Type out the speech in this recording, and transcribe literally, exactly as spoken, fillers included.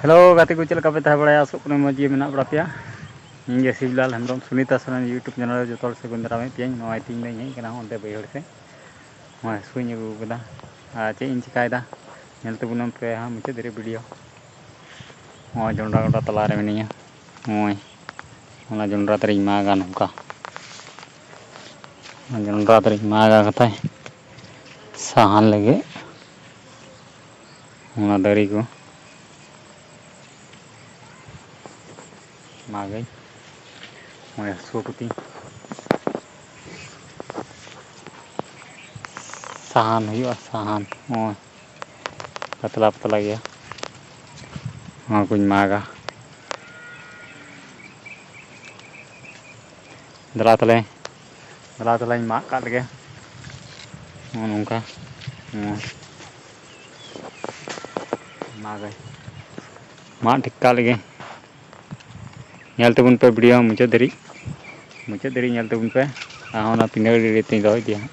Hello ᱜᱟᱛᱮ ᱠᱚ, ᱪᱮᱫ ᱞᱮᱠᱟ ᱯᱮ ᱛᱟᱦᱮᱸ ᱵᱟᱲᱟᱭᱟ? ᱟᱥᱚᱜ ᱠᱟᱹᱱᱟᱹᱧ ᱢᱚᱡᱽ ᱜᱮ ᱢᱮᱱᱟᱜ ᱵᱟᱲᱟ ᱯᱮᱭᱟ᱾ ᱤᱧ ᱜᱮ ᱥᱤᱵᱽᱞᱟᱞ ᱦᱮᱢᱵᱨᱚᱢ, ᱥᱩᱱᱤᱛᱟ ᱥᱚᱨᱮᱱ YouTube ᱪᱮᱱᱮᱞ ᱨᱮ ᱡᱚᱛᱚ ᱦᱚᱲ ᱥᱟᱹᱜᱩᱱ ᱫᱟᱨᱟᱢᱮᱫ ᱯᱮᱭᱟᱧ᱾ ᱱᱚᱜᱼᱚᱭ ᱛᱮᱦᱮᱧ ᱫᱚᱧ ᱦᱮᱡ ᱟᱠᱟᱱᱟ ᱚᱱᱛᱮ ᱵᱟᱹᱭᱦᱟᱹᱲ ᱥᱮᱫ᱾ ᱱᱚᱜᱼᱚᱭ ᱥᱩᱧ ᱟᱹᱜᱩ ᱟᱠᱟᱫᱟ᱾ ᱟᱨ ᱪᱮᱫ ᱤᱧ ᱪᱤᱠᱟᱹᱭᱮᱫᱟ, ᱧᱮᱞ ᱛᱟᱵᱚᱱᱟᱢ ᱯᱮ ᱦᱟᱸᱜ ᱢᱩᱪᱟᱹᱫ ᱫᱷᱟᱹᱨᱤᱡ ᱵᱷᱤᱰᱤᱭᱳ᱾ ᱱᱚᱜᱼᱚᱭ ᱡᱚᱱᱰᱨᱟ ᱜᱚᱰᱟ ᱛᱟᱞᱟ ᱨᱮ ᱢᱤᱱᱟᱹᱧᱟ᱾ ᱱᱚᱜᱼᱚᱭ ᱚᱱᱟ ᱡᱚᱱᱰᱨᱟ ᱫᱟᱨᱮᱧ ᱢᱟᱜᱟ ᱱᱚᱝᱠᱟ᱾ ᱚᱱᱟ ᱡᱚᱱᱰᱨᱟ ᱫᱟᱨᱮᱧ ᱢᱟᱜᱟ ᱠᱟᱛᱮ ᱥᱟᱦᱟᱱ ᱞᱟᱹᱜᱤᱫ᱾ ᱚᱱᱟ ᱫᱟᱨᱮ ᱠᱚ ᱢᱟᱜᱟᱹᱧ᱾ ᱱᱚᱜᱼᱚᱭ ᱦᱟᱹᱥᱩ ᱠᱚᱛᱤᱧ᱾ ᱥᱟᱦᱟᱱ ᱦᱩᱭᱩᱜᱼᱟ, ᱥᱟᱦᱟᱱ᱾ ᱱᱚᱜᱼᱚᱭ ᱯᱟᱛᱞᱟ ᱯᱟᱛᱞᱟ ᱜᱮᱭᱟ, ᱱᱚᱣᱟ ᱠᱚᱧ ᱢᱟᱜᱟ᱾ ᱫᱮᱞᱟ ᱛᱟᱞᱮ, ᱫᱮᱞᱟ ᱛᱟᱞᱮᱧ ᱢᱟᱜ ᱠᱟᱜ ᱞᱮᱜᱮ᱾ ᱱᱚᱜᱼᱚ ᱱᱚᱝᱠᱟ᱾ ᱱᱚᱣᱟ ᱢᱟᱜᱟᱹᱧ, ᱢᱟᱜ ᱴᱷᱤᱠ ᱠᱟᱜ ᱞᱮᱜᱮ᱾ ᱧᱮᱞ ᱛᱟᱵᱚᱱ ᱯᱮ ᱵᱷᱤᱰᱤᱭᱳ ᱢᱩᱪᱟᱹᱫ ᱫᱷᱟᱹᱨᱤᱡ, ᱢᱩᱪᱟᱹᱫ ᱫᱷᱟᱹᱨᱤᱡ ᱧᱮᱞ ᱛᱟᱵᱚᱱ ᱯᱮ᱾ ᱟᱨ ᱚᱱᱟ ᱯᱤᱸᱰᱟᱹ ᱟᱲᱮ ᱨᱮ ᱛᱤᱧ ᱫᱚᱦᱚᱭ ᱤᱫᱤᱭᱟ ᱦᱟᱸᱜ᱾